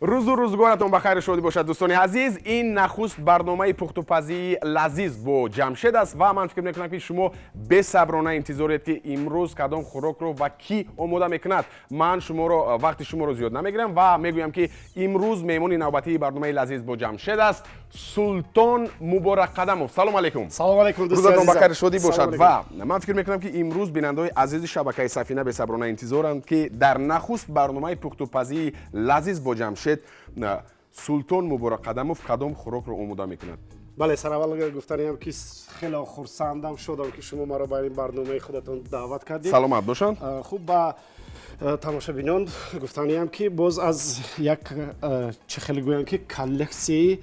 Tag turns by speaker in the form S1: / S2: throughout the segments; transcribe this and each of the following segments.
S1: Рӯзу рӯзгоратон ба хайру шодӣ бошад, дӯстони азиз. Ин нахуст барномаи пухтупазии лазиз бо Ҷамшед аст ва ман фикр мекунам, ки шумо бесаброна интизоред, ки имрӯз кадом хӯрокро ва кӣ омода мекунад. Ман шуморо вақти шуморо зиёд намегирам ва мегӯям, ки имрӯз меҳмони навбатии барномаи лазиз бо Ҷамшед аст Султон Муборакқадамов. Салом алейкум.
S2: Салом алейкум, дӯсти
S1: Рӯзатон ба
S2: азизам.
S1: хайру шодӣ бошад.
S2: Салом.
S1: Ва ман фикр мекунам, ки имрӯз бинандаҳои азизи шабакаи Сафина бесаброна интизоранд, ки дар нахуст барномаи пухтупазии лазиз бо Ҷамшед Султон Муборакқадамов кадом хӯрокро омода мекунад.
S2: Бале, сараввал гуфтаниам, ки хеле хурсандам шудам, ки шумо маро ба ин барномаи худатон даъват кардед.
S1: Саломат бошанд.
S2: Хуб, ба тамошобинон гуфтаниам, ки боз аз як чӣ хеле гӯям, ки коллексияи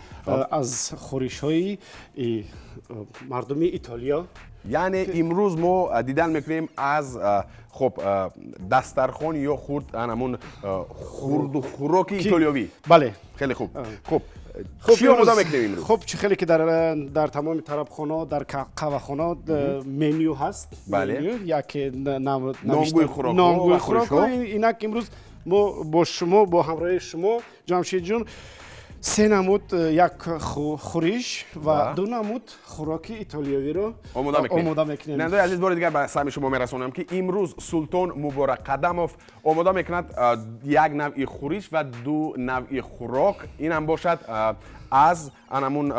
S2: аз хӯришҳои мардуми Итолиё.
S1: Яъне имрӯз мо дидан мекунем аз хуб дастархон ё хурд анамун хурду хӯроки итолиёвӣ.
S2: Бале.
S1: Хеле хуб. Хуб,
S2: Хуб,
S1: чӣ омода мекунем имрӯз?
S2: Хуб, чӣ хеле ки дар тамоми тарабхонаҳо, дар қаҳвахонаҳо меню ҳаст.
S1: Бале.
S2: Меню, яке
S1: Номгӯи хӯрокҳо
S2: номгӯи
S1: ва
S2: хӯрокҳо.
S1: хӯришҳо.
S2: Инак имрӯз мо бо шумо, бо ҳамроҳии шумо, Ҷамшидҷон, се намуд як хӯриш ва ду намуд хӯроки итолиёвиро
S1: омода мекунем.
S2: Омода мекунем.
S1: Бинандаои азиз, бори дигар ба самъи шумо мерасонам, ки имрӯз Султон Муборакқадамов омода мекунад як навъи хӯриш ва ду навъи хӯрок. Инам бошад аз анамун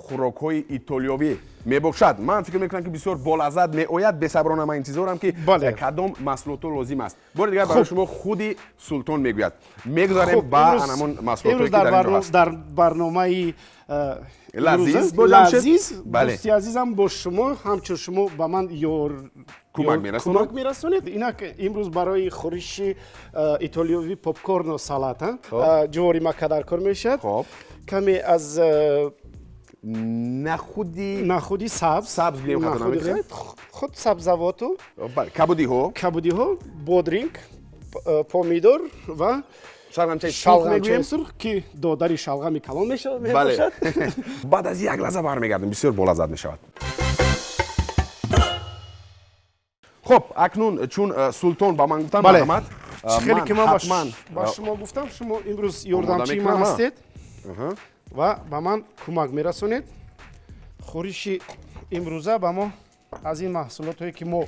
S1: хӯрокҳои итолиёвӣ мебошад. Ман фикр мекунам, ки бисёр болаззат меояд. Бесаброна ман интизорам, ки кадом маҳсулотҳо лозим аст. Бори дигар барои шумо худи Султон мегӯяд. Мегузарем ба анамун маҳсулотҳое, ки дар инҷо ҳаст.
S2: Дар барномаи
S1: лазиз бо Ҷамшед?
S2: Лазиз,
S1: Бале.
S2: дӯсти азизам, бо шумо, ҳамчун шумо ба ман ёр
S1: Кӯмак мерасонад.
S2: Кӯмак мерасонед. Инак имрӯз барои хӯриши итолиёвӣ попкорну салат ҷувори мака дар кор мешавад. Каме аз
S1: нахуди
S2: нахуди сабз.
S1: Сабз гӯем, хато
S2: Нахуди
S1: намекунем?
S2: Худ сабзавоту
S1: Бале, кабудиҳо.
S2: Кабудиҳо, бодринг, помидор ва
S1: шалғамчаи сурх
S2: шалғамчаи
S1: мегӯем.
S2: сурх, ки додари шалғами калон мешавад,
S1: Бале.
S2: мебошад.
S1: Баъд аз як лаҳза бармегардем, бисёр болаззат мешавад. Хуб, акнун чун Султон ба ман гуфтанд,
S2: Бале.
S1: марҳамат.
S2: Чӣ хеле ки ман
S1: ҳатман
S2: ба шумо гуфтам, шумо имрӯз ёрдамчии
S1: мекунам,
S2: ман
S1: а?
S2: ҳастед ва ба ман кӯмак мерасонед. Хӯриши имрӯза ба мо аз ин маҳсулотҳое, ки мо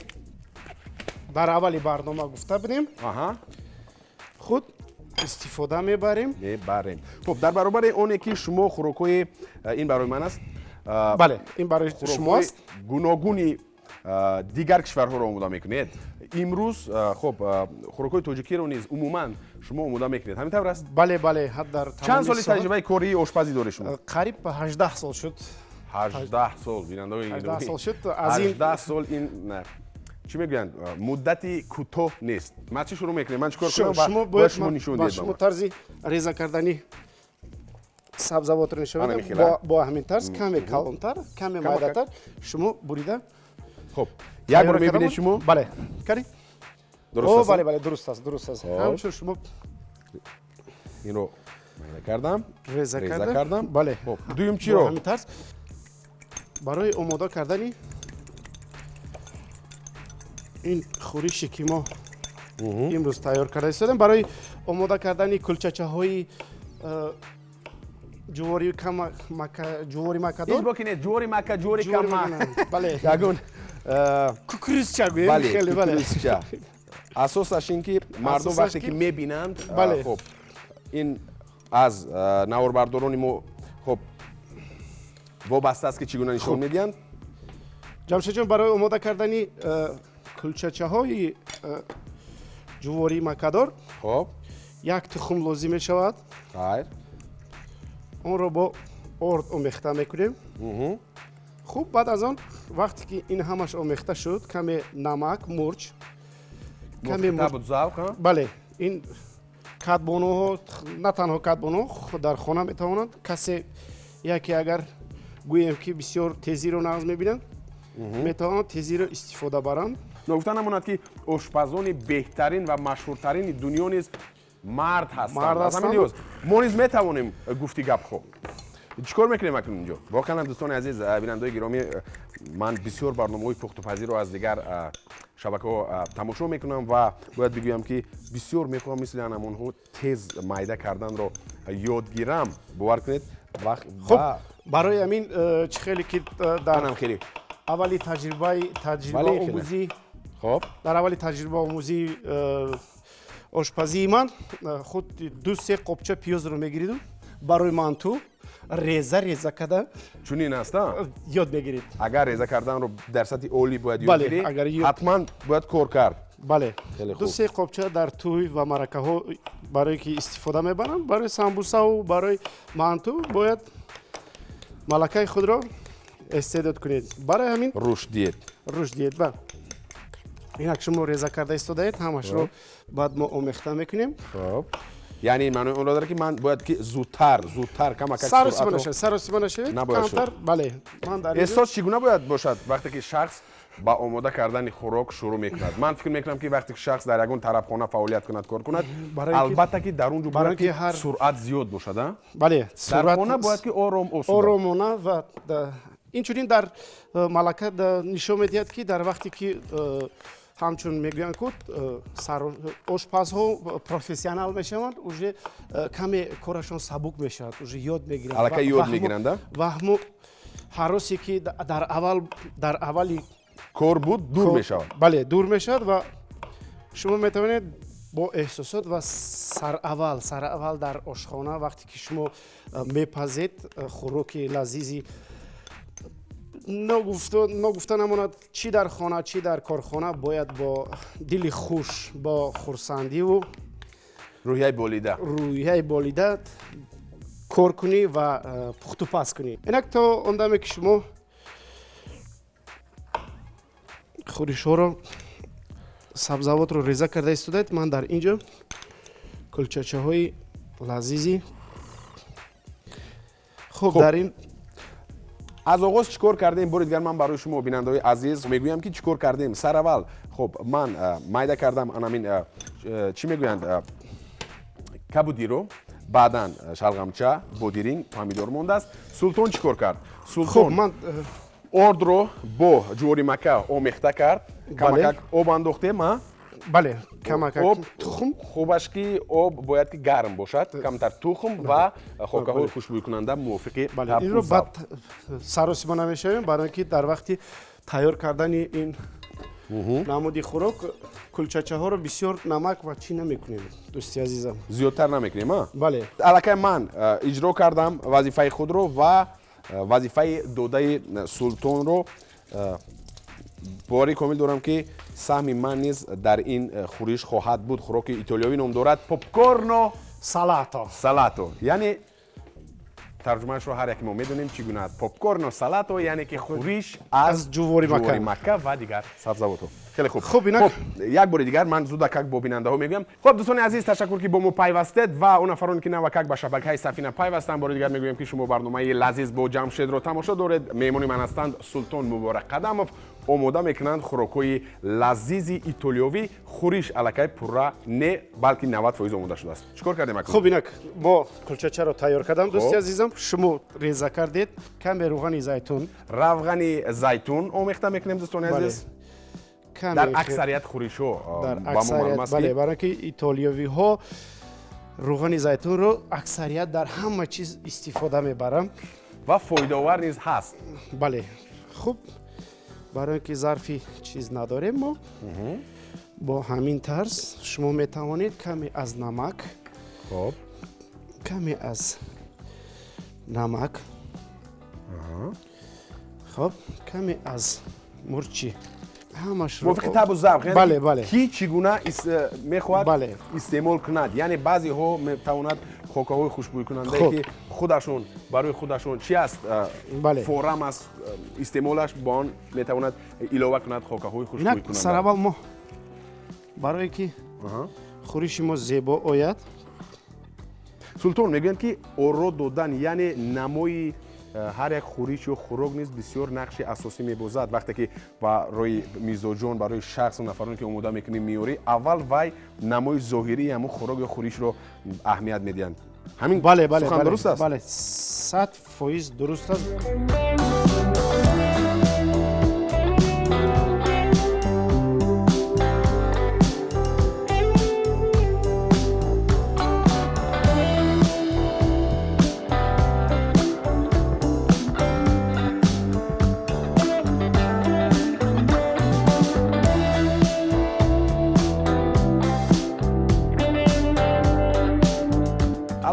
S2: дар аввали барнома гуфта будем, худ истифода мебарем.
S1: Мебарем. Хуб, дар баробари оне ки шумо хӯрокҳои ин барои ман аст,
S2: Бале, ин барои шумо
S1: хӯрокҳои
S2: аст.
S1: гуногуни дигар кишварҳоро омода мекунед, имрӯз хуб хӯрокҳои тоҷикиро низ умуман шумо омода мекунед, ҳамин тавр аст?
S2: Бале, ҳат дар
S1: Чанд
S2: тамоми
S1: соли
S2: соҳа.
S1: таҷрибаи кории ошпазӣ доред шумо?
S2: Қариб 18 сол шуд.
S1: 18 сол, бинандаои
S2: 18 сол шуд. Аз ин
S1: 18 сол, ин чӣ мегӯянд, муддати кӯтоҳ нест. Ман чӣ шурӯъ мекунем? Ман чӣ кор кунам ва
S2: Шумо
S1: бояд
S2: бояд
S1: шумо нишон
S2: ба
S1: диҳед ба
S2: шумо
S1: ман?
S2: тарзи реза кардани сабзавотро нишон
S1: Ана
S2: медиҳам.
S1: михела.
S2: Бо ҳамин тарз, каме калонтар, каме майдатар шумо бурида
S1: Хуб, як бор
S2: тайёр
S1: мебинед
S2: кардам.
S1: шумо.
S2: Бале, кари.
S1: Дуруст
S2: О
S1: аст?
S2: Бале, дуруст аст, дуруст аст. Ҳамчун шумо
S1: Инро майда кардам,
S2: реза
S1: реза
S2: карда.
S1: кардам.
S2: Бале.
S1: Хуб, дуюм
S2: Бо
S1: чиро?
S2: ҳамин тарз барои омода кардани ин хӯрише, ки мо имрӯз тайёр карда истодем, барои омода кардани кулчачаҳои ҷувори мака, ҷувори
S1: Ҳеҷ
S2: макадор.
S1: боки нест, ҷувори мака, ҷувори
S2: Ҷувори
S1: кама.
S2: мака, бале.
S1: Ягон
S2: Кукурузча гӯем.
S1: Бале.
S2: Хеле, бале.
S1: Кукурузча. Асосаш ин ки мардум
S2: Асосаш
S1: вақте ки мебинанд,
S2: Бале.
S1: хуб, ин аз наворбардорони мо хуб вобаста аст, ки чӣ гуна нишон медиҳанд.
S2: Ҷамшедҷон, барои омода кардани кулчачаҳои ҷувории макадор як тухм лозим мешавад.
S1: Хайр.
S2: Онро бо орд омехта мекунем. Хуб, баъд аз он вақте ки ин ҳамаш омехта шуд, каме намак, мурч, каме
S1: Мувофиқи табу завқ, ҳа?
S2: Бале, ин кадбонуҳо, на танҳо кадбонуҳо, дар хона метавонанд касе яке, агар гӯем, ки бисёр тезиро нағз мебинанд, метавонанд тезиро истифода баранд.
S1: Ногуфта намонад, ки ошпазони беҳтарин ва машҳуртарини дунё низ мард ҳастанд.
S2: Мард
S1: Аз ҳамин
S2: ҳастанд.
S1: лиҳоз мо низ метавонем гуфти гапҳо. Чӣ кор мекунем акнун инҷо? Воқеан ҳам, дӯстони азиз, бинандаои гиромӣ, ман бисёр барномаҳои пухтупазиро аз дигар шабакаҳо тамошо мекунам ва бояд бигӯям, ки бисёр мехоҳам мисли анамонҳо тез майда карданро. Ёд гирам, бовар кунед.
S2: Хуб, барои ҳамин чӣ хеле ки дар аввали таҷрибаомӯзӣ,
S1: хуб,
S2: дар аввали таҷрибаомӯзии ошпазии ман худ 2-3 қопча пиёзро мегиридум барои манту реза реза карда.
S1: Чунин аст,
S2: ёд мегирид.
S1: Агар реза карданро дар сатҳи олӣ бояд ёд гирӣ, ҳатман бояд кор кард.
S2: Бале, 2-3 қопча дар тӯй ва маъракаҳо барое ки истифода мебаранд, барои самбусаву барои манту бояд малакаи худро истеъдод кунед. Барои ҳамин
S1: рушд диҳед,
S2: рушд диҳед. Ва инак шумо реза карда истодаед, ҳамашро баъд мо омехта мекунем.
S1: Хуб, яъне маънои онро дорад, ки ман бояд ки зудтар, зудтар камакак
S2: саросима нашавед, саросима нашавед, камтар. Бале, ман дар
S1: эҳсос чӣ гуна бояд бошад вақте ки шахс ба омода кардани хӯрок шурӯъ мекунад? Ман фикр мекунам, ки вақте ки шахс дар ягон тарабхона фаъолият кунад, кор кунад, албатта ки дар он ҷо бояд ки суръат зиёд бошад.
S2: Бале,
S1: дар хона бояд ки ором, осуда,
S2: оромона. Ва инчунин дар малака нишон медиҳад, ки дар вақте ки ҳамчун мегӯянд ку ошпазҳо профессионал мешаванд, уже каме корашон сабук мешавад, уже ёд мегиранд,
S1: аллакай ёд мегиранд.
S2: Ва ҳамо ҳаросе ки дар аввал, дар аввали
S1: кор буд, дур мешавад.
S2: Бале, дур мешавад. Ва шумо метавонед бо эҳсосот ва сараввал, сараввал дар ошхона вақте ки шумо мепазед хӯроки лазизи, ногуфта намонад, чӣ дар хона, чӣ дар корхона, бояд бо дили хуш, бо хурсандиву
S1: рӯҳияи болида,
S2: рӯҳияи болида кор кунӣ ва пухтупаз кунӣ. Инак то он даме ки шумо хӯришҳоро, сабзавотро реза карда истодаед, ман дар ин ҷо кулчачаҳои лазизи хуб дар ин
S1: аз оғоз чӣ кор кардем? Бори дигар ман барои шумо, бинандаҳои азиз, мегӯям, ки чӣ кор кардем. Сараввал, хуб, ман майда кардам анамин, чӣ мегӯянд, кабудиро, баъдан шалғамча, бодиринг, помидор мондааст. Султон чӣ кор кард? Султон
S2: ман
S1: ордро бо ҷуворимакка омехта кард, камакак об андохтем.
S2: Бале, камакак тухм.
S1: Хубаш ки об бояд ки гарм бошад, камтар тухм ва хокаҳои хушбӯйкунанда мувофиқи.
S2: Инро баъд саросима намешавем, барои ки дар вақти тайёр кардани ин намуди хӯрок кулчачаҳоро бисёр намак ва чӣ намекунем, дӯсти азизам.
S1: Зиёдтар намекунем.
S2: Бале,
S1: аллакай ман иҷро кардам вазифаи худро ва вазифаи додаи Султонро. Боварӣ комил дорам, ки саҳми ман низ дар ин хӯриш хоҳад буд. Хӯроки итолиёвӣ ном дорад попкорно
S2: салато.
S1: Салато, яъне тарҷумаашро ҳар яке мо медонем чӣ гуна аст. Попкорно салато, яъне ки хӯриш аз ҷуворимакка ва дигар сабзавотҳо. Хеле хуб.
S2: Хуб, инак
S1: як бори дигар ман зудакак бо бинандаҳо мегӯям. Хуб, дӯстони азиз, ташаккур, ки бо мо пайвастед, ва он нафароне, ки навакак ба шабакаи Сафина пайвастанд, бори дигар мегӯям, ки шумо барномаи лазиз бо Ҷамшедро тамошо доред. Меҳмони ман ҳастанд Султон Муборакқадамов. Омода мекунанд хӯрокҳои лазизи итолиёвӣ. Хӯриш аллакай пурра не, балки 90% омода шудааст. Чӣ кор кардем акнун?
S2: Хуб, инак мо кулчачаро тайёр кардам, дӯсти азизам. Шумо реза кардед, каме равғани зайтун,
S1: равғани зайтун омехта мекунем, дӯстони азиз. Дар аксарият хӯришҳо ба мо маълум аст.
S2: Бале, барои ки итолиёвиҳо равғани зайтунро аксарият дар ҳама чиз истифода мебаранд
S1: ва фоидаовар низ ҳаст.
S2: Бале, хуб, барои ки зарфи чиз надорем мо, бо ҳамин тарз шумо метавонед каме аз намак,
S1: хуб,
S2: каме аз намак, хуб, каме аз мурчи, ҳамашро
S1: мувофиқи табу завқ.
S2: Бале, бале,
S1: ки чӣ гуна мехоҳад истеъмол кунад. Яъне баъзеҳо метавонад хокаҳои хушбӯйкунандае, ки худашон барои худашон чи аст, форам аст истеъмолаш, бо он метавонад илова кунад хокаҳои хушбӯйкунанда.
S2: Сараввал мо барое ки хӯриши мо зебо ояд.
S1: Султон, мегӯянд, ки оро додан, яъне намои ҳар як хӯриш ё хӯрок низ бисёр нақши асосӣ мебозад. Вақте ки барои мизоҷон, барои шахсу нафароне, ки омода мекунӣ, меёрӣ, аввал вай намои зоҳирии ҳамун хӯрок ё хӯришро аҳамият медиҳанд. Ҳамин сухан дуруст аст?
S2: Бале, 100% дуруст аст.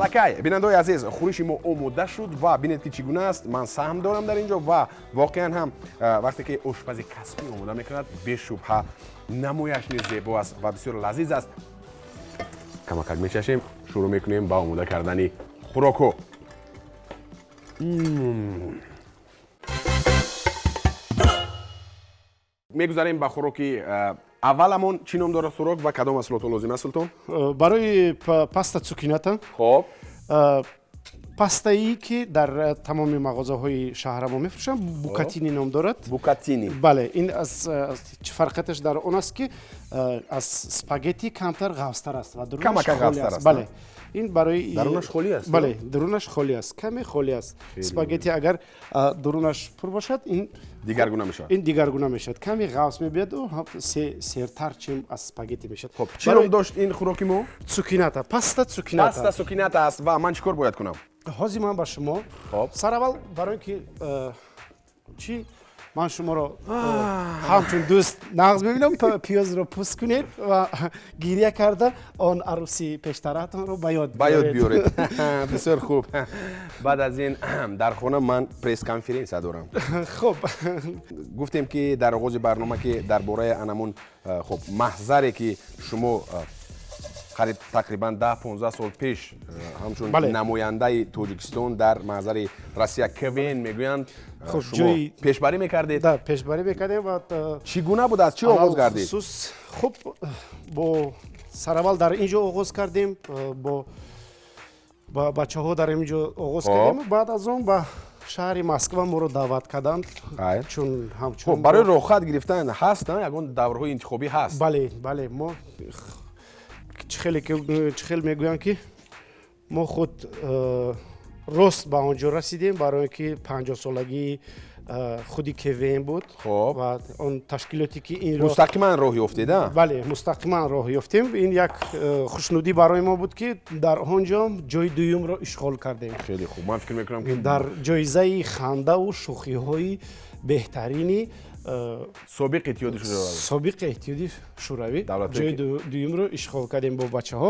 S1: Аллакай, бинандаои азиз, хӯриши мо омода шуд ва бинед, ки чӣ гуна аст. Ман саҳм дорам дар ин ҷо ва воқеан ҳам, вақте ки ошпази касбӣ омода мекунад, бешубҳа намояш низ зебо аст ва бисёр лазиз аст. Камакак мечашем, шурӯъ мекунем ба омода кардани хӯрокҳо. Мегузарем ба хӯроки авваламон. Чӣ ном дорад хӯрок ва кадом маҳсулотҳо лозим аст, Султон?
S2: Барои паста цукината. Пастае, ки дар тамоми мағозаҳои шаҳра мо мефурӯшанд, букатини ном дорад.
S1: Букатини.
S2: Бале, ин аз чӣ фарқияташ дар он аст, ки аз спагетти камтар ғафзтар аст ва дурунаш холӣ аст. Бале, ин барои
S1: дарунаш холӣ аст.
S2: Бале, дурунаш холӣ аст, каме холӣ аст. Спагетти агар дурунаш пур бошад, ин
S1: дигаргуна мешавад.
S2: Ин дигаргуна мешавад, каме ғафз мебиёду сертар, чем аз спагетти мешавад.
S1: Хоб, чӣ ном дошт ин хӯроки мо?
S2: Цукината, паста цукината.
S1: Паста цукината аст. Ва ман чӣ кор бояд кунам?
S2: Ҳозир ман ба шумо сараввал, барои ки чӣ ман шуморо ҳамчун дӯст нағз мебинам, пиёзро пӯст кунед ва гиря карда он арӯси пештаратонро ба ёд
S1: ба ёд биёред. Бисёр хуб. Баъд аз ин дар хона ман пресс-конференсия дорам.
S2: Хуб.
S1: Гуфтем, ки дар оғози барнома, ки дар бораи анамун, хуб, маҳзаре, ки шумо қариб тақрибан 10-15 сол пеш ҳамчун намояндаи Тоҷикистон дар маҳзари Россия, КВН мегӯянд, шумо пешбарӣ мекардед.
S2: Пешбарӣ мекардем ва
S1: Чӣ гуна буд, аз чӣ оғоз гардид?
S2: Хуб, бо сараввал дар ин ҷо оғоз кардем, бо бачаҳо дар ин ҷо оғоз кардем. Баъд аз он ба шаҳри Москва моро даъват карданд, чун ҳамчун
S1: Барои роҳхат гирифтан ҳаст ягон даврҳои интихобӣ ҳаст?
S2: Бале, бале, мо чӣ хел мегӯянд, ки мо худ рост ба он ҷо расидем, барои ки 50-солагии худи КВН буд ва он ташкилоте, ки инро
S1: Мустақиман роҳ ёфтед?
S2: Бале, мустақиман роҳ ёфтем. Ин як хушнудӣ барои мо буд, ки дар он ҷо ҷои дуюмро ишғол кардем.
S1: Хеле хуб. Ман фикр мекунам, ки
S2: дар ҷоизаи хандаву шӯхиҳои беҳтарини
S1: собиқ Иттиҳоди Шӯравӣ.
S2: Собиқ Иттиҳоди Шӯравӣ ҷои дуюмро ишғол кардем бо бачаҳо.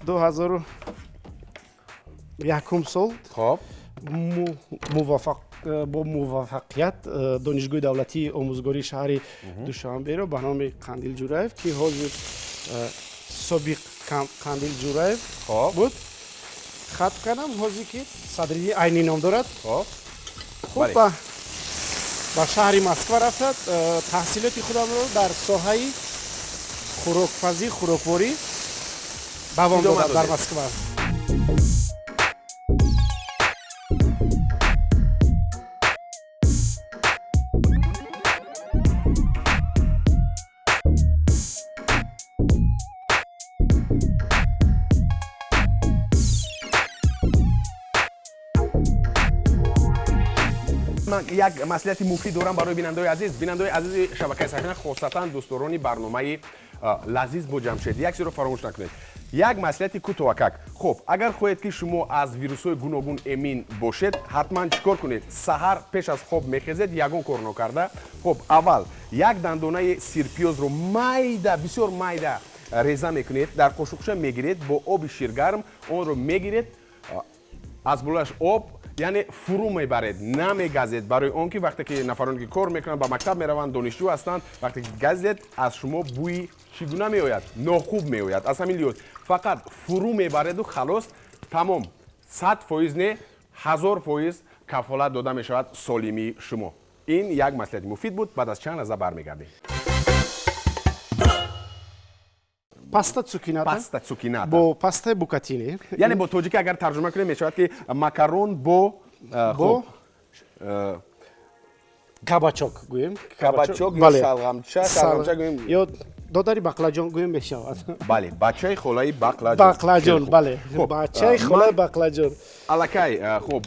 S2: 2001 сол бо муваффақият Донишгоҳи давлатии омӯзгории шаҳри Душанберо ба номи Қандил Ҷураев, ки ҳозир собиқ Қандил Ҷураев буд, хатм кардам. Ҳозир ки Садриддин Айнӣ ном дорад. Хуб, ба шаҳри Москва рафта, таҳсилоти худамро дар соҳаи хӯрокпазӣ, хӯрокворӣ давом додам дар Москва.
S1: Ман як маслиҳати муфид дорам барои бинандаои азиз, бинандаои азизи шабакаи Сафина, хосатан дӯстдорони барномаи «Лазиз бо Ҷамшед». Як чизро фаромӯш накунед, як маслиҳати кӯтоҳакак. Хуб, агар хоҳед, ки шумо аз вирусҳои гуногун эмин бошед, ҳатман чӣ кор кунед? Саҳар пеш аз хоб мехезед, ягон кор нокарда, хуб, аввал як дандонаи сирпиёзро майда, бисёр майда реза мекунед, дар қошуқча мегиред, бо оби ширгарм онро мегиред, аз болояш об, яъне фурӯ мебаред, намегазед. Барои он ки вақте ки нафароне, ки кор мекунанд, ба мактаб мераванд, донишҷӯ ҳастанд, вақте ки газед, аз шумо бӯи чӣ гуна меояд? Нохуб меояд. Аз ҳамин лиҳоз фақат фурӯ мебареду халос, тамом. 100% не, 1000% кафолат дода мешавад солимии шумо. Ин як маслиҳати муфид буд. Баъд аз чанд лаҳза бармегардем.
S2: Паста цукината.
S1: Паста цукината.
S2: Бо пастаи букатини.
S1: Яъне бо тоҷикӣ агар тарҷума кунем, мешавад, ки макарон бо
S2: бо кабачок гӯем.
S1: Кабачок ё шалғамча, шалғамча гӯем.
S2: Ё додари бақлаҷон гӯем, мешавад.
S1: Бале, бачаи холаи бақлаҷон.
S2: Бақлаҷон, бале, бачаи холаи бақлаҷон.
S1: Аллакай, хуб.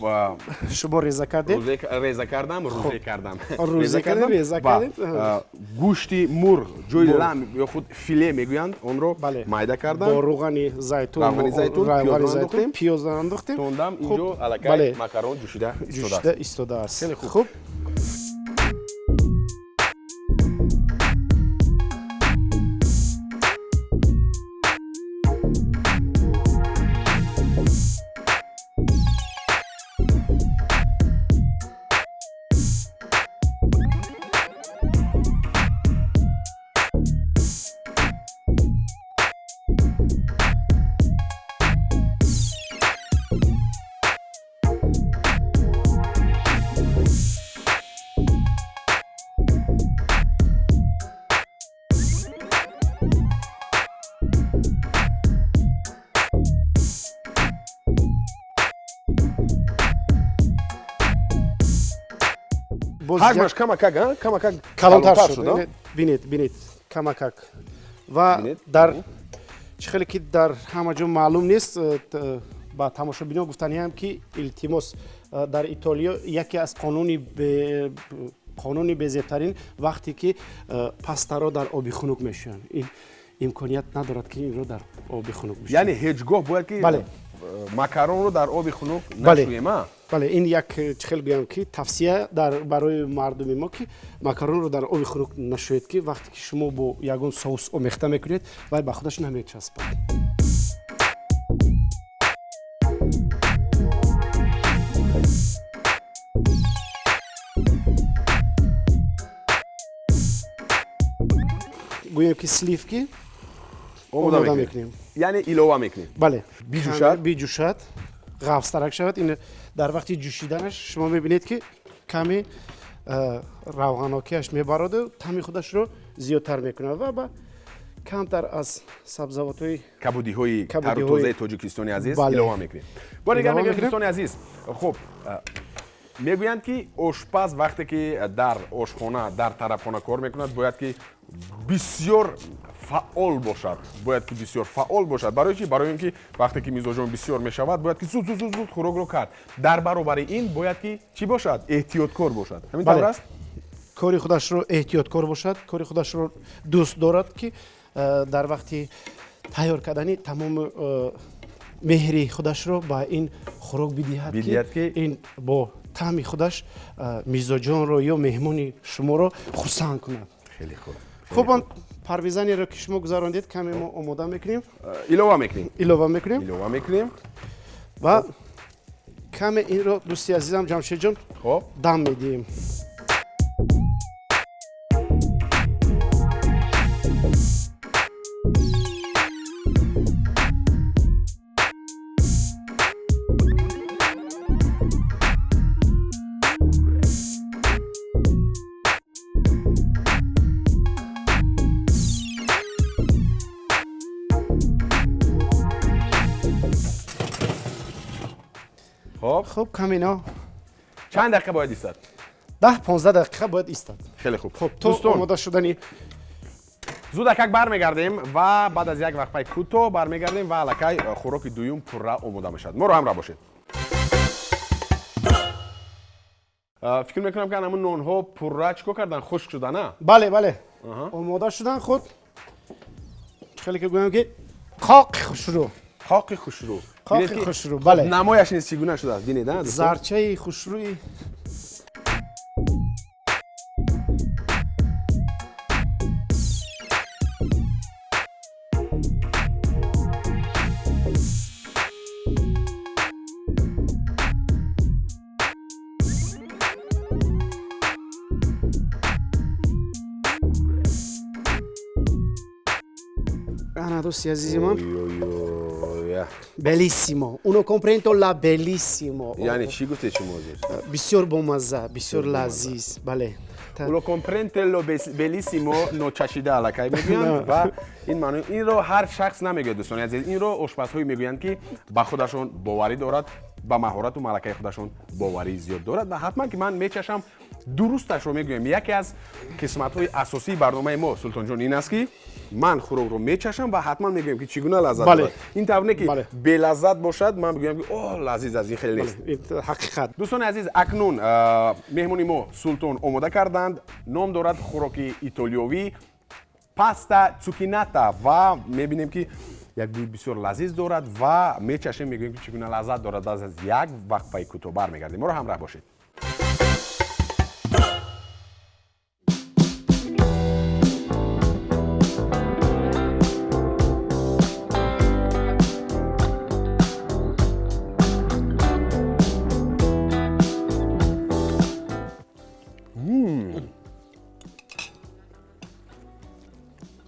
S2: Шумо реза кардед?
S1: Реза кардам, рӯзе кардам.
S2: Рӯзе кардем, реза кардем.
S1: Гӯшти мурғ, ҷои лам ё худ филе мегӯянд, онро майда кардам.
S2: Бо руғани зайтун.
S1: Равғани зайтун, пиёз.
S2: Пиёз андохтем.
S1: Тондам инҷо аллакай макарон ҷӯшида.
S2: Ҷӯшида истодааст. Хуб.
S1: Ҳаҷмаш камакак, камакак
S2: калонтар шуд. Бинед, бинед, камакак. Ва дар чӣ хеле ки дар ҳама ҷо маълум нест, ба тамошобинон гуфтаниам ки илтимос, дар Итолиё яке аз қонуни безебтарин вақте ки пастаро дар оби хунук мешӯянд, ин имконият надорад ки инро дар оби хунук бишӯянд.
S1: Яъне ҳеҷ гоҳ бояд ки макаронро дар оби хунук нашӯем.
S2: Бале, ин як чӣ хел гӯям ки тавсия барои мардуми мо ки макаронро дар оби хунук нашӯед, ки вақте ки шумо бо ягон соус омехта мекунед, вай ба худаш намечаспад. Гӯем ки сливки омода мекунем,
S1: яъне илова мекунем.
S2: Бале,
S1: биҷӯшад,
S2: биҷӯшад, ғафзтарак шавад. Ин дар вақти ҷӯшиданаш шумо мебинед ки каме равғанокиаш мебароду таъми худашро зиёдтар мекунад ва ба камтар аз сабзавотҳои
S1: кабудиҳои тару тозаи тоҷикистони азиз илова мекунем. Бо дигар мегӯем, дӯстони азиз, хуб мегӯянд ки ошпаз вақте ки дар ошхона, дар тарабхона кор мекунад, бояд ки бисёр фаъол бошад. Бояд ки бисёр фаъол бошад. Барои чӣ? Барои он ки вақте ки мизоҷон бисёр мешавад, бояд ки зуд зуд зуд зуд хӯрокро кард. Дар баробари ин бояд ки чӣ бошад? Эҳтиёткор бошад. Ҳамин тавр аст?
S2: Кори худашро эҳтиёткор бошад, кори худашро дӯст дорад, ки дар вақти тайёр кардани тамоми меҳри худашро ба ин хӯрок бидиҳад, ки ин бо таъми худаш мизоҷонро ё меҳмони шуморо хурсанд кунад.
S1: Хеле хуб.
S2: Хуб, он парвизанеро ки шумо гузарондед, каме мо омода мекунем.
S1: Илова мекунем.
S2: Илова мекунем.
S1: Илова мекунем.
S2: Ва каме инро, дӯсти азизам Ҷамшедҷон,
S1: хуб
S2: дам медиҳем. Хуб, камино
S1: чанд дақиқа бояд истад?
S2: 10-15 дақиқа бояд истад.
S1: Хеле хуб.
S2: Хуб, то омода шудани
S1: зудакак бармегардем ва баъд аз як вақфаи кӯтоҳ бармегардем ва аллакай хӯроки дуюм пурра омода мешавад. Моро ҳамроҳ бошед. Фикр мекунам ки ҳамун нонҳо пурра чӣ кор кардан? Хушк шуда, на?
S2: Бале, бале, омода шудан. Худ хеле ки гӯям ки қоқи хушрӯ,
S1: қоқи хушрӯ,
S2: қоқи хушрӯ. Бале,
S1: намояш низ чӣ гуна шудааст, бинед, а
S2: зарчаи хушрӯи. Ana, дӯсти азизи ман, bellissimo, uno comprentola bellissimo.
S1: Яъне чӣ гуфтед шумо ҳозир?
S2: Бисёр бомазза, бисёр лазиз. Бале,
S1: uno comprentelo bellissimo ночашида аллакай мегӯянд ва ин маъно инро ҳар шахс намегӯяд, дӯстони азиз. Инро ошпазҳое мегӯянд ки ба худашон боварӣ дорад, ба маҳорату малакаи худашон боварии зиёд дорад ва ҳатман ки ман мечашам, дурусташро мегӯям. Яке аз қисматҳои асосии барномаи мо, Султонҷон, ин аст ки ман хӯрокро мечашам ва ҳатман мегӯям ки чӣ гуна лаззат дорад. Ин тавр не ки белаззат бошад, ман бигӯям ки о лазиз аз ин хеле нест.
S2: Ҳақиқат.
S1: Дӯстони азиз, акнун меҳмони мо Султон омода карданд. Ном дорад хӯроки итолиёвӣ паста цукината ва мебинем ки як бӯи бисёр лазиз дорад ва мечашем, мегӯем ки чӣ гуна лаззат дорад. Баъд аз як вақфаи кӯтоҳ бармегардем. Моро ҳамроҳ бошед.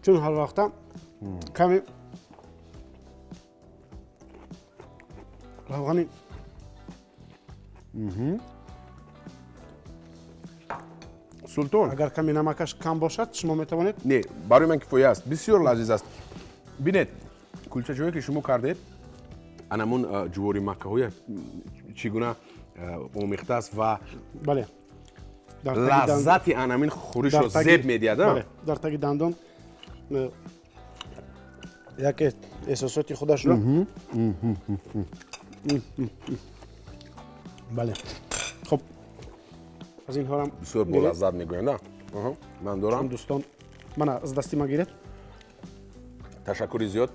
S2: Чун ҳар вақта каме равғани
S1: Султон,
S2: агар каме намакаш кам бошад, шумо метавонед.
S1: Не, барои ман кифоя аст, бисёр лазиз аст. Бинед, кулчачое ки шумо кардед, анамун ҷувори маккаҳоя чӣ гуна омехта аст ва
S2: бале,
S1: Лаззати анамин хӯришро зеб медиҳад.
S2: Дар таги дандон як эҳсосоти худашро. Бале. Хуб, аз инҳоам
S1: бисёр болаззат мегӯянд. Ман дорам.
S2: Дӯстон, мана аз дасти ман гиред.
S1: Ташаккури зиёд.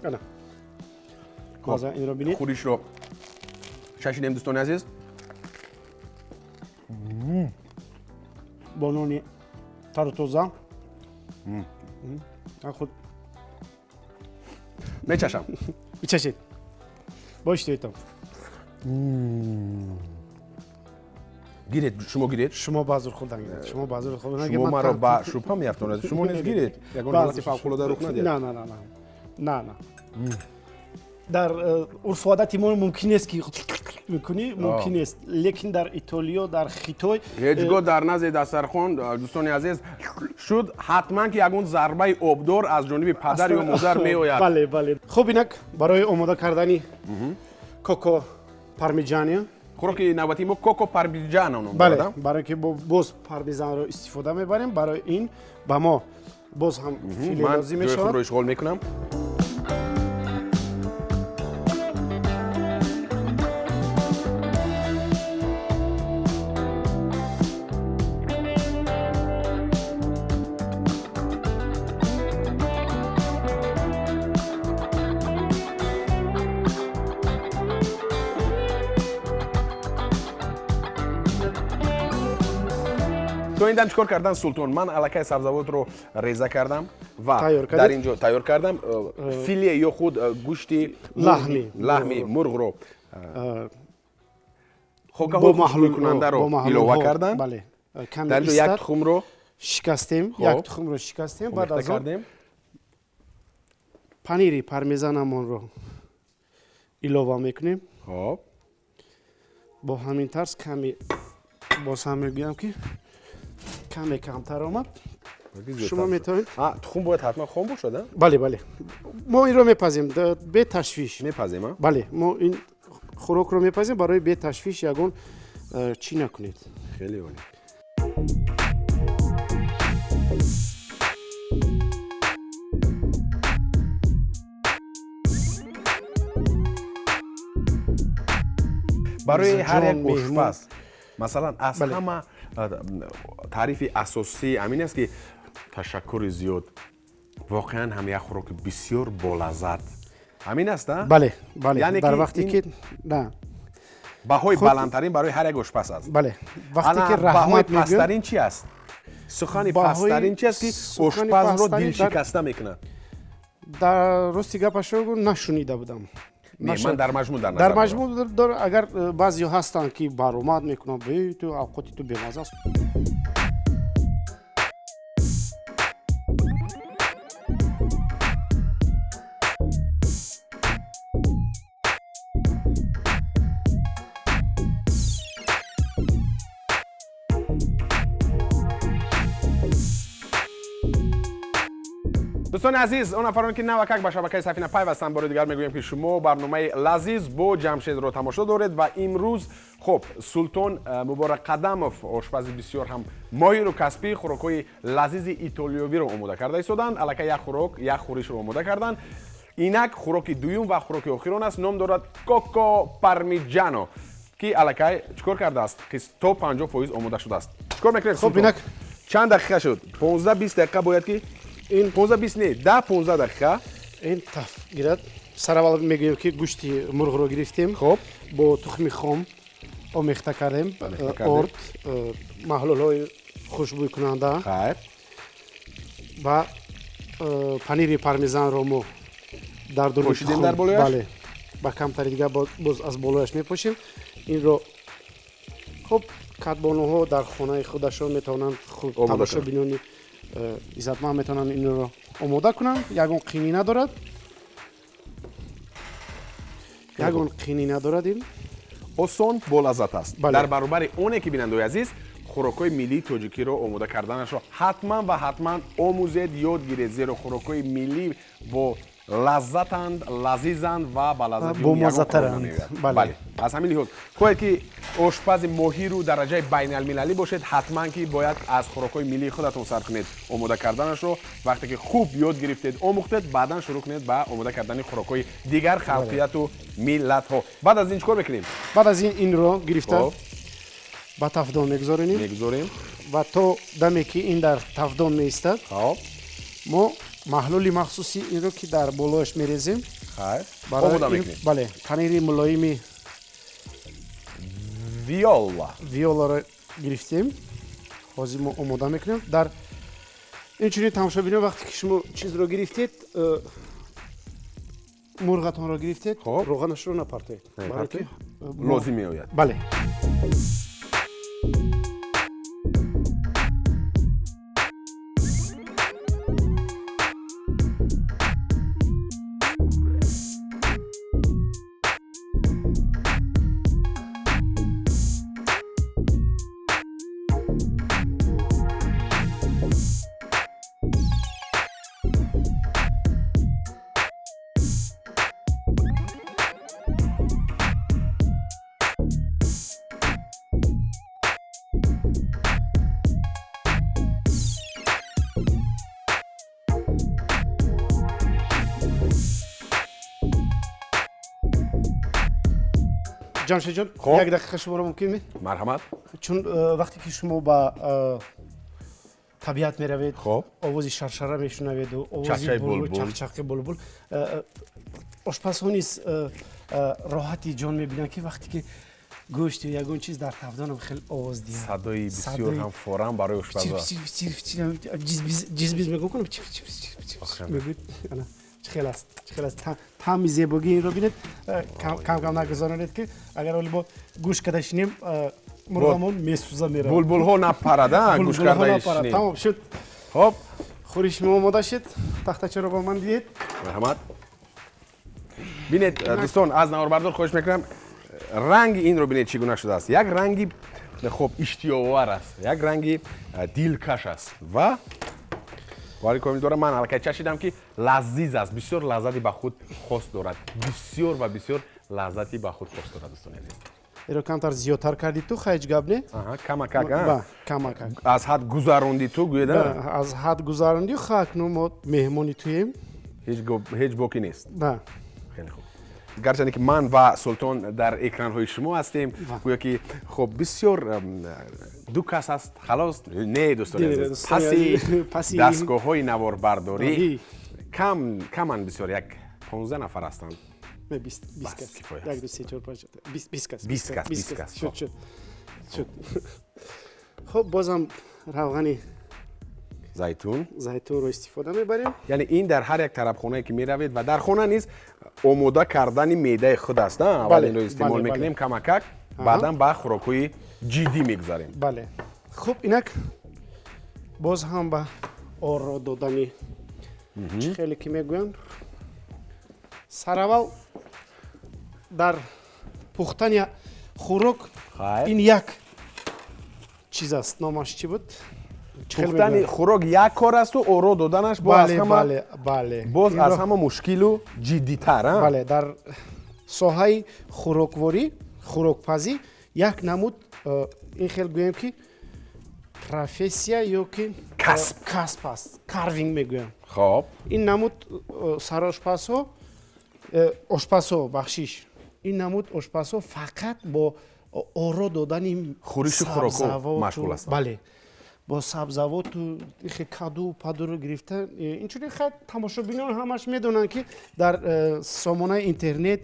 S2: Маза инро бинед.
S1: Хӯришро чашидем, дӯстони азиз.
S2: Бо нони тару тоза. Худ
S1: мечашам.
S2: Бичашед. Бо иштиҳоятон.
S1: Гиред, шумо гиред.
S2: Шумо ба зур хӯрдан гиред. Шумо ба зур хӯрдан
S1: гиред. Шумо маро ба шубҳа меафтонед. Шумо низ гиред. Ягон ҳолати фавқулода рух надиҳад.
S2: На, на, на, на. На. Дар урфу одати мо мумкин нест ки мекунӣ, мумкин нест. Лекин дар Итолиё, дар Хитой
S1: ҳеҷ гоҳ дар назди дастархон, дӯстони азиз, шуд ҳатман ки ягон зарбаи обдор аз ҷониби падар ё модар меояд.
S2: Бале, бале. Хуб, инак барои омода кардани коко пармиҷани
S1: хӯроки навбатии мо коко пармиҷано ном дорад.
S2: Бале, барои ки боз пармезанро истифода мебарем, барои ин ба мо боз ҳам филе лозим мешавад.
S1: Ман ҷои худро ишғол мекунам. То ин дам чикор кардан, Султон? Ман аллакай сабзавотро реза кардам ва дар ин ҷо тайёр кардам филе ё худ гӯшти лаҳми мурғро хокаҳои хушбӯйкунандаро илова кардан. Дар ин ҷо як тухмро
S2: шикастем, як тухмро шикастем, баъд аз он панири пармезанамонро илова мекунем.
S1: Хоб,
S2: бо ҳамин тарз каме боз ҳам мегӯям ки каме камтар омад. Шумо метавонед.
S1: Тухм бояд ҳатман хом бошад, а?
S2: Бале, бале. Мо инро мепазем беташвиш.
S1: Мепазем, а?
S2: Бале, мо ин хӯрокро мепазем барои беташвиш ягон чӣ накунед.
S1: Хеле олӣ. Барои ҳар як ошпаз, масалан, аз ҳама таърифи асосӣ ҳамин аст ки ташаккури зиёд, воқеан ҳам як хӯроки бисёр болаззат ҳамин аст, а?
S2: Бале, бале. Дар вақте ки
S1: баҳои баландтарин барои ҳар як ошпаз аст.
S2: Бале, вақте ки раҳмат
S1: баҳои пасттарин чи аст? Сухани пасттарин чи аст ки ошпазро дилшикаста мекунад?
S2: Дар рости гапашро нашунида будам.
S1: Не, ман дар маҷмӯъ дар назар
S2: дар маҷмӯъ агар баъзеҳо ҳастанд ки баромад мекунанд, бе ту авқоти ту бемаза аст.
S1: Дӯстони азиз, он нафароне ки навакак ба шабакаи Сафина пайвастанд, бори дигар мегӯем ки шумо барномаи лазиз бо Ҷамшедро тамошо доред ва имрӯз хуб Султон Муборакқадамов, ошпази бисёр ҳам моҳиру касбӣ, хӯрокҳои лазизи итолиёвиро омода карда истоданд. Аллакай як хӯрок, як хӯришро омода карданд. Инак хӯроки дуюм ва хӯроки охирон аст, ном дорад коко пармиҷано, ки аллакай чикор кардааст? То 50% омода шудааст. Чикор мекунед?
S2: Хуб, инак
S1: чанд дақиқа шуд? 15-20 дақиқа бояд ки
S2: ин
S1: 15-20 не, 10-15 дақиқа
S2: ин таф гирад. Сараввал мегӯем ки гӯшти мурғро гирифтем,
S1: хуб
S2: бо тухми хом омехта кардем, орд, маҳлулҳои хушбӯйкунанда
S1: хайр
S2: ва панири пармезанро мо дар дуруни
S1: пошидем дар болояш.
S2: Бале, ба камтари дигар боз аз болояш мепошем инро. Хуб, кадбонуҳо дар хонаи худашон метавонанд, хуб тамошобинони иззатманд метавонанд инро омода кунанд. Ягон қинӣ надорад, ягон қинӣ надорад. Ин
S1: осон болаззат аст. Дар баробари оне ки, бинандаои азиз, хӯрокҳои миллии тоҷикиро омода карданашро ҳатман ва ҳатман омӯзед, ёд гиред, зеро хӯрокҳои миллӣ бо Лаззатанд, лазизанд ва ба лаззати
S2: бомаззатаранд.
S1: Бале, аз ҳамин лиҳоз хоҳед ки ошпази моҳиру дараҷаи байналмилалӣ бошед, ҳатман ки бояд аз хӯрокҳои миллии худатон сар кунед омода карданашро. Вақте ки хуб ёд гирифтед, омӯхтед, баъдан шурӯъ кунед ба омода кардани хӯрокҳои дигар халқияту миллатҳо. Баъд аз ин чӣ кор мекунем?
S2: Баъд аз ин инро гирифта ба тафдон мегузорем.
S1: Мегузорем.
S2: Ва то даме ки ин дар тафдон меистад, мо маҳлули махсуси инро ки дар болояш мерезем,
S1: омода мекунем.
S2: Бале, панири мулоими виоларо гирифтем, ҳозир мо омода мекунем. Дар инчунин тамошобино, вақте ки шумо чизро гирифтед, мурғатонро гирифтед, роғанашро напартоед,
S1: лозим меояд.
S2: Бале. Ҷамшедҷон, як дақиқа шуморо мумкин ме?
S1: Марҳамат.
S2: Чун вақте ки шумо ба табиат меравед, овози шаршара мешунаведу овози чақчақи булбул, ошпазҳо низ роҳати ҷон мебинанд, ки вақте ки гӯшту ягон чиз дар тафдонам хеле овоз диҳад.
S1: Садои бисёр ҳам форам барои ошпазҳо.
S2: Ҷизбиз мегӯм кунам, мегӯяд. Чӣ хел аст, чӣ хел аст. Таъми зебогии инро бинед, кам-кам нагузаронед, ки агар оли бо гӯш карда шинем, мурғамон месӯза меравад.
S1: Булбулҳо напарада, гӯш карда шинем.
S2: Тамом шуд.
S1: Хоб.
S2: Хӯриши мо омода шуд. Тахтачаро ба ман диҳед.
S1: Марҳамат. Бинед, дӯстон, аз наворбардор хоҳиш мекунам, ранги инро бинед чӣ гуна шудааст. Як ранги хоб иштиёовар аст, як ранги дилкаш аст ва боварӣ комил дорам, ман аллакай чашидам, ки лазиз аст, бисёр лаззати ба худ хос дорад, бисёр ва бисёр лаззати ба худ хос дорад, дӯстони азиз.
S2: Иро камтар зиёдтар кардӣ ту, ҳеҷ гап не?
S1: Камакак,
S2: камакак.
S1: Аз ҳад гузарондӣ ту, гӯеда?
S2: Аз ҳад гузарондӣ, акнун мо меҳмони туем.
S1: Ҳеҷ боки нест. Хеле хуб. Гарчанде ки ман ва Султон дар экранҳои шумо ҳастем, гӯё ки хуб бисёр ду кас аст, халос. Не, дӯстони азиз, паси дастгоҳҳои наворбардорӣ каманд, бисёр, як 15 нафар ҳастанд.
S2: Бист кас. Як, ду, се, чор, панҷ, бист кас.
S1: Бист кас.
S2: Шуд, шуд, шуд. Хуб, бозам равғани зайтунро истифода мебарем.
S1: Яъне ин дар ҳар як тарабхонае ки меравед ва дар хона низ омода кардани меъдаи худ аст. Аввал инро истеъмол мекунем камакак, баъдан ба хӯрокҳои ҷиддӣ мегузарем.
S2: Бале. Хуб, инак боз ҳам ба оро додани чӣ хеле ки мегӯянд, сараввал дар пухтани хӯрок ин як чиз аст, номаш чӣ буд?
S1: Пухтани хӯрок як кор асту оро доданаш боз аз ҳама мушкилу ҷиддитар.
S2: Бале, дар соҳаи хӯрокворӣ, хӯрокпазӣ як намуд ин хел гӯем ки профессия ё ки касб аст, карвинг мегӯям.
S1: Хоб.
S2: Ин намуд сарошпазҳо, ошпазҳо, бахшиш, ин намуд ошпазҳо фақат бо оро додани
S1: хӯриши хӯрокҳо машғул ҳастанд.
S2: Бале, бо сабзавоту каду падуро гирифта. Инчунин хай тамошобинон ҳамаш медонанд, ки дар сомонаи интернет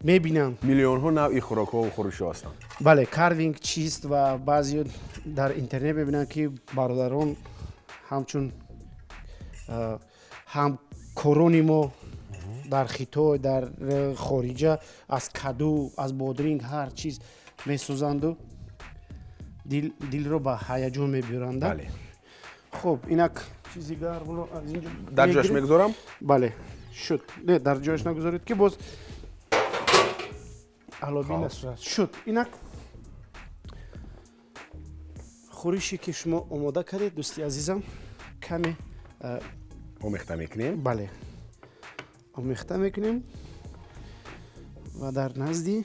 S2: мебинанд
S1: миллионҳо навъи хӯрокҳо ва хӯришҳо ҳастанд.
S2: Бале, карвинг чист ва баъзеҳо дар интернет мебинанд, ки бародарон ҳамчун ҳамкорони мо дар Хитой, дар хориҷа аз каду, аз бодринг ҳар чиз месозанду дилро ба ҳаяҷон мебиёранд. Хуб, инак чизи гармро аз инҷо
S1: дар ҷояш мегузорам?
S2: Бале, шуд. Не, дар ҷояш нагузоред, ки боз алоби насӯзад. Шуд. Инак хӯрише ки шумо омода кардед, дӯсти азизам, каме
S1: омехта мекунем.
S2: Бале, Омехта мекунем ва дар назди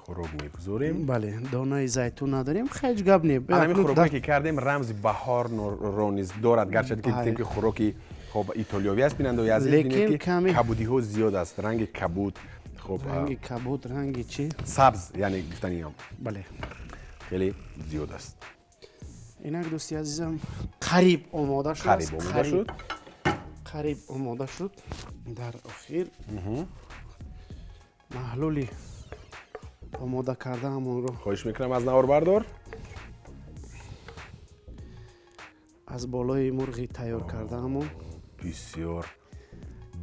S1: хӯрок мегузорем.
S2: Бале, донаи зайтун надорем, ҳеҷ гап не.
S1: Ҳамин хӯроке ки кардем рамзи баҳорро низ дорад, гарчанде ки гуфтем ки хӯроки хоб итолиёвӣ аст. Бинандаои азиз, бинед ки кабудиҳо зиёд аст, ранги кабуд, хоб
S2: ранги кабуд, ранги чӣ?
S1: Сабз, яъне гуфтаниам.
S2: Бале,
S1: хеле зиёд аст.
S2: Инак дӯсти азизам, қариб омода шуд.
S1: Қариб омода шуд.
S2: Қариб омода шуд. Дар охир маҳлули омода кардаамонро
S1: хоҳиш мекунам аз наворбардор
S2: аз болои мурғи тайёр кардаамон.
S1: Бисёр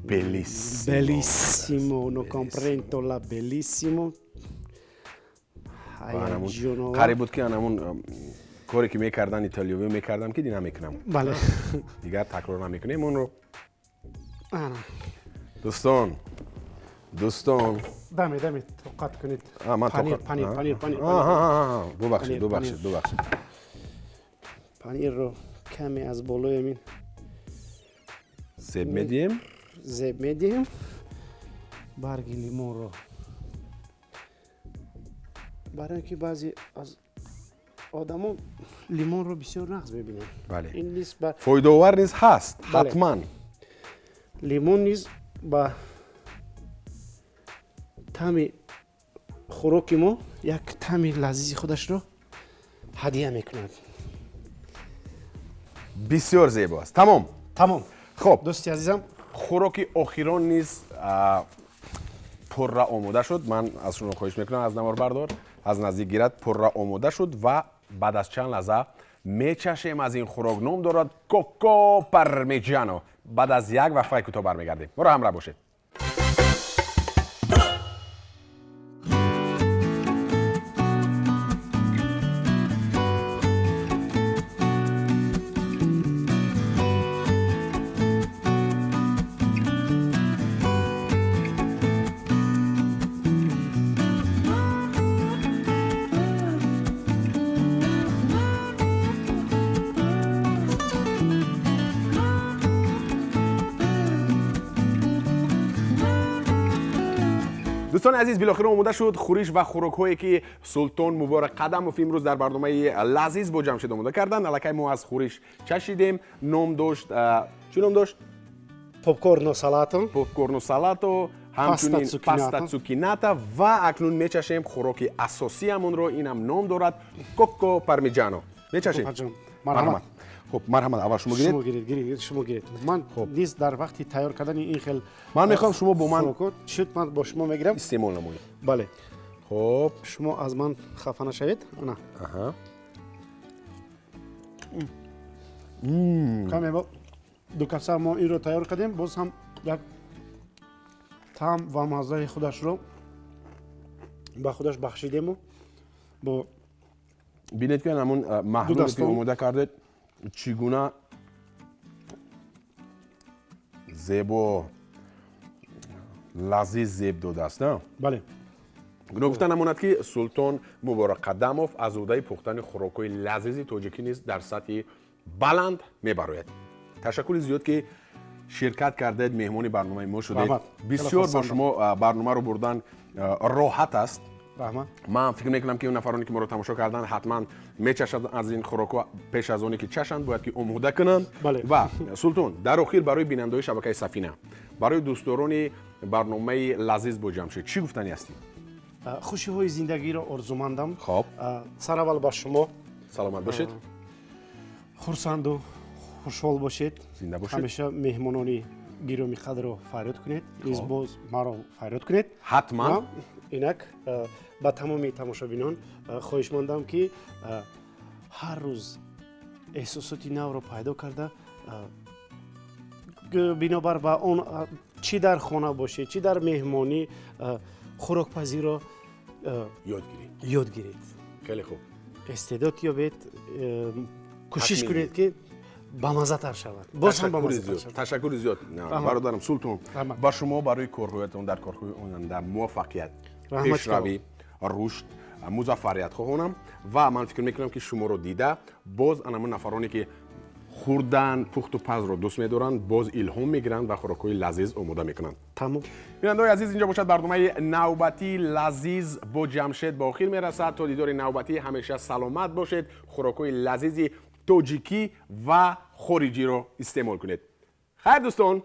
S1: белиссимо.
S2: Белиссимо, no comprendo la bellissimo.
S1: Қариб буд ки анамун коре ки мекардан итолиёвӣ мекардам ки намекунам.
S2: Бале.
S1: Дигар такрор намекунем онро. Дӯстон, дӯстон.
S2: Даме, даме, тоқат кунед. Панир, панир, панир, панир.
S1: Бубахшед, бубахшед, бубахшед.
S2: Панирро каме аз болои ин
S1: зеб медиҳем.
S2: Зеб медиҳем. Барги лимонро. Барои ки баъзе аз одамо лимонро бисёр нағз мебинанд.
S1: Бале. Фоидаовар низ ҳаст, ҳатман.
S2: Лимон низ ба таъми хӯроки мо як таъми лазизи худашро ҳадия мекунад.
S1: Бисёр зебо аст. Тамом.
S2: Тамом.
S1: Хоб,
S2: дӯсти азизам,
S1: хӯроки охирон низ пурра омода шуд. Ман аз шумо хоҳиш мекунам аз наворбардор аз наздик гирад. Пурра омода шуд ва баъд аз чанд лаҳза мечашем аз ин хӯрок. Ном дорад коко пармеҷано. Баъд аз як вақфаи кӯтоҳ бармегардем. Моро ҳамроҳ бошед. Дӯстони азиз, билохира омода шуд хӯриш ва хӯрокҳое ки Султон Муборак Қадамов имрӯз дар барномаи лазиз бо Ҷамшед омода карданд. Аллакай мо аз хӯриш чашидем. Ном дошт, чӣ ном дошт?
S2: Попкорно салато.
S1: Попкорно салато, ҳамчунин паста цукината ва акнун мечашем хӯроки асосиамонро. Инам ном дорад коко пармиҷано. Мечашем?
S2: Марҳамат.
S1: Хуб, марҳамат, аввал шумо гиред.
S2: Шумо гиред, гиред, шумо гиред. Ман низ дар вақти тайёр кардани ин хел
S1: ман мехоҳам шумо бо ман
S2: шуд, ман бо шумо мегирам.
S1: Истеъмол намоед.
S2: Бале.
S1: Хуб,
S2: шумо аз ман хафа нашавед. Ана.
S1: Аҳа.
S2: Каме ду каса мо инро тайёр кардем, боз ҳам як таъм ва маззаи худашро ба худаш бахшидему бо
S1: бинед ки ҳамон маҳлуле ки омода кардед чӣ гуна зебо лазиз зеб додааст, на?
S2: Бале.
S1: Гуфта намонад ки Султон Муборак Қадамов аз ӯҳдаи пухтани хӯрокҳои лазизи тоҷикӣ низ дар сатҳи баланд мебарояд. Ташаккури зиёд ки ширкат кардед, меҳмони барномаи мо шудед. Бисёр бо шумо барномаро бурдан роҳат аст. Ман фикр мекунам ки он нафароне ки моро тамошо карданд ҳатман мечашанд аз ин хӯрокҳо. Пеш аз оне ки чашанд бояд ки омода кунанд. Ва Султон, дар охир барои бинандаҳои шабакаи Сафина, барои дӯстдорони барномаи лазиз бо Ҷамшед чӣ гуфтанӣ ҳастӣ?
S2: Хушиҳои зиндагиро орзумандам.
S1: Хоб,
S2: сараввал ба шумо.
S1: Саломат бошед.
S2: Хурсанду хушҳол бошед.
S1: Зинда бошед.
S2: Ҳамеша меҳмонони гиромӣ қадрро фарёд кунед, низ боз маро фарёд кунед.
S1: Ҳатман.
S2: Инак ба тамоми тамошобинон хоҳишмандам ки ҳар рӯз эҳсосоти навро пайдо карда, бинобар ба он чӣ дар хона бошед, чӣ дар меҳмонӣ, хӯрокпазиро
S1: ёд гиред.
S2: Ёд гиред.
S1: Хеле хуб.
S2: Истеъдод ёбед, кӯшиш кунед ки бамаззатар шавад. Боз ҳам бамаззатар шавад.
S1: Ташаккури зиёд бародарам Султон. Ба шумо барои корҳоятон дар корҳои оянда муваффақият, пешравӣ, рушд, музаффарият хоҳонам ва ман фикр мекунам ки шуморо дида боз анамон нафароне ки Хӯрдан, пухту пазро дӯст медоранд, боз илҳом мегиранд ва хӯрокҳои лазиз омода мекунанд.
S2: Тамом.
S1: Бинандаҳои азиз, инҷо бошад, барномаи навбатии «Лазиз бо Ҷамшед» ба охир мерасад. То дидори навбатӣ ҳамеша саломат бошед, хӯрокҳои лазизи тоҷикӣ ва хориҷиро истеъмол кунед. Хайр, дӯстон.